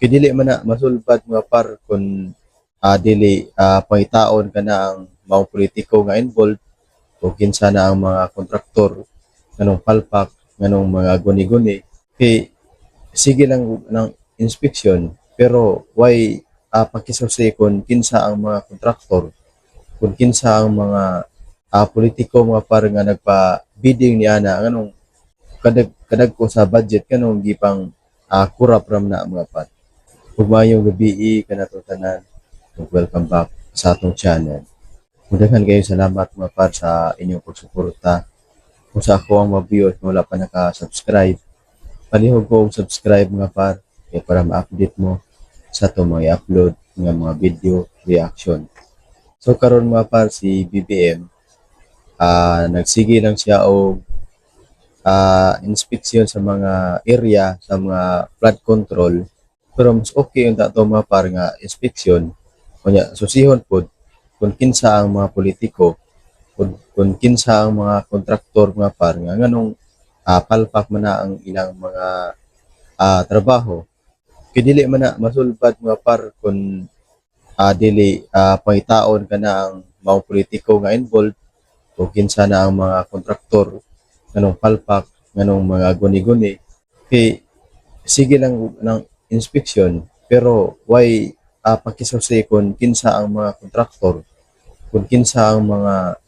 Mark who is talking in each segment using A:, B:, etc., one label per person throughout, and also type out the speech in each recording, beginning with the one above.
A: Kay dili man na masulbad, mga par, kung dili pangitaon kana ang maong politiko nga involved o kinsa na ang mga kontraktor, nganong palpak, nganong mga guni-guni. Kay sige lang ng inspection, pero why pakisusi kung kinsa ang mga kontraktor, kung kinsa ang mga politiko, mga par, nga nagpa-bidding ni ana, nganong kadagko sa budget, nganong gipang kurap ram na, mga par? Ug maayong gabii kanato tanan ug welcome back sa atong channel. Mudaghan kayo salamat, mga par, sa inyong pagsuporta. Kung sa ako ang mga viewers wala pa naka-subscribe, palihog ko og subscribe, mga par, kay para ma-update mo sa atong mga i-upload nga mga video reaction. So karon, mga par, si BBM nagsige lang siya og inspeksyon sa mga area sa mga flood control, pero mas okay yung ato, mga par, nga inspeksyon, kunya susihon pod kung kinsa ang mga politiko, kung kinsa ang mga kontraktor, mga par, nga nganong palpak man na ang ilang mga trabaho. Kay dili man na masulbad, mga par, kung dili pangitaon kana ang maong politiko nga involved o kinsa na ang mga kontraktor, nganong palpak, nganong mga guni-guni. Kay sige lang ng inspection, pero why pakisusi kung kinsa ang mga kontraktor, kung kinsa ang mga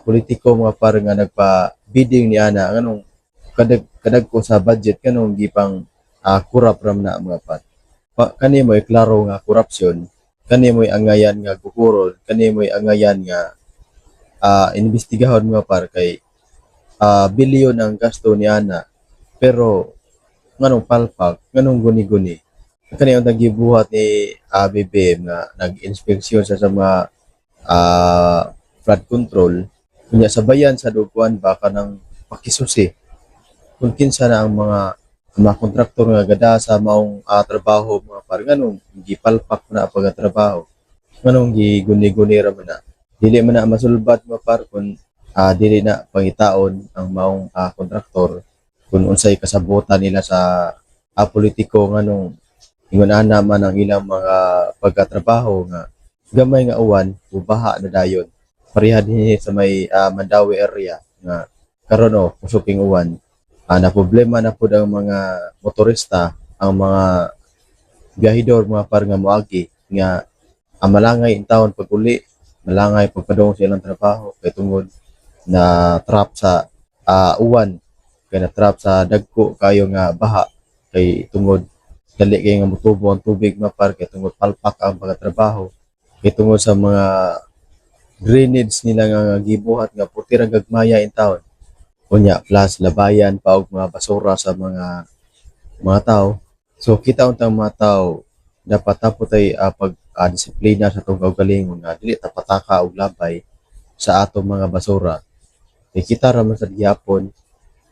A: politiko, mga par, nga nagpa-bidding ni ana, nganong kadagko sa budget, nganong gipang kurap ram na, mga par? Kani mo'y klaro nga korupsyon, kani mo'y angayan nga gukuron, kani mo'y angayan nga imbestigahon, mga par, kay bilyon ang gasto ni ana, pero nganong palpak, nganong guni-guni? Kani ang gibuhat ni BBM nga nag-inspeksyon sa mga flood control, kunya sabayan sa duguan ba kanang pakisusi kung kinsa na ang mga kontraktor nga gada sa maong trabaho, mga par, nganong gipalpak na pagkatrabaho, nganong giguni-guni ra man na? Dili man na masulbad, mga par, kung dili na pangitaon ang maong kontraktor, kung unsay kasabutan nila sa politiko, nganong ingon ana man ang ilang mga pagkatrabaho nga gamay nga uwan, mubaha na dayon? Pareha dinhi sa may Mandaue area nga karon oh, kusog king uwan, na problema na pud ang mga motorista, ang mga biyahidor, mga par, nga moagi nga malangay in taon pag-uli, malangay pagpadung sa ilang trabaho kay tungod na trap sa uwan, kay na trap sa dagko kayo nga baha, kay tungod dali kay nga motubo ang tubig, mga par, kay tungod palpak ang pagkatrabaho, kay tungod sa mga drainage nila nga gibuhat nga puti ra gagmaya in taon. Unya plus labayan pa og mga basura sa mga tao. So kita untang mga tao, dapat tapos tay pag disiplina sa atong kaugalingon nga dili ta pataka og labay sa atong mga basura, kay kita ra man sad gihapon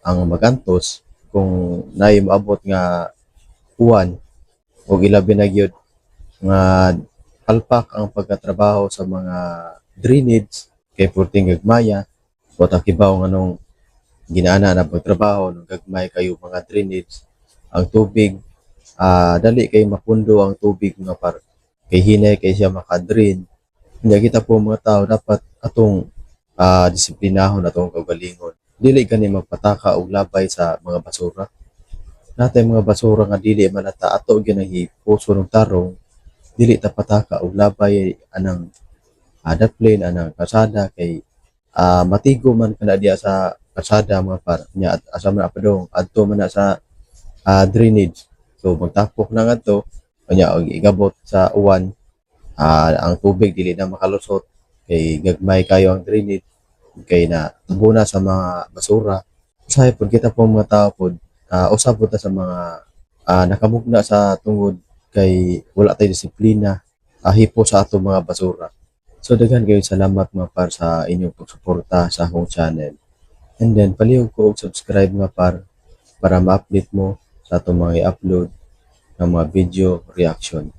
A: ang magantos kung naay moabot nga uwan, ug ilabi na gyud nga palpak ang pagkatrabaho sa mga drainage kay purting gagmaya. Wa ta kibaw nganong ginaana na pagtrabaho ng gagmay kayo mga drainage. Ang tubig, dali kay mapundo ang tubig, nga par, kay hinay kay siya makadrain. Kanya kita po mga tao, dapat atong disiplinahon atong kaugalingon, dili gani magpataka og labay sa mga basura natay, mga basura nga dili man ata ato ginahipuso ng tarong. Dili ta pataka og labay anang daplin anang kalsada kay matigo man kana diya sa kalsada, mga par. Nya at asa man na padung, adto man na sa drainage. So magtapok na ngadto, unya og igabot sa uwan, ang tubig dili na makalusot kay gagmay kayo ang drainage kay na na sa mga basura. Usahay pod kita po mga tao pod, usab pod ta sa mga nakamugna sa tungod kay wala tay disiplina, hipo sa atong mga basura. So daghan kayo salamat, mga par, sa inyong pagsuporta sa akong channel. And then palihog ko og subscribe, mga par, para ma-update mo sa atong mga i-upload nga mga video reaction.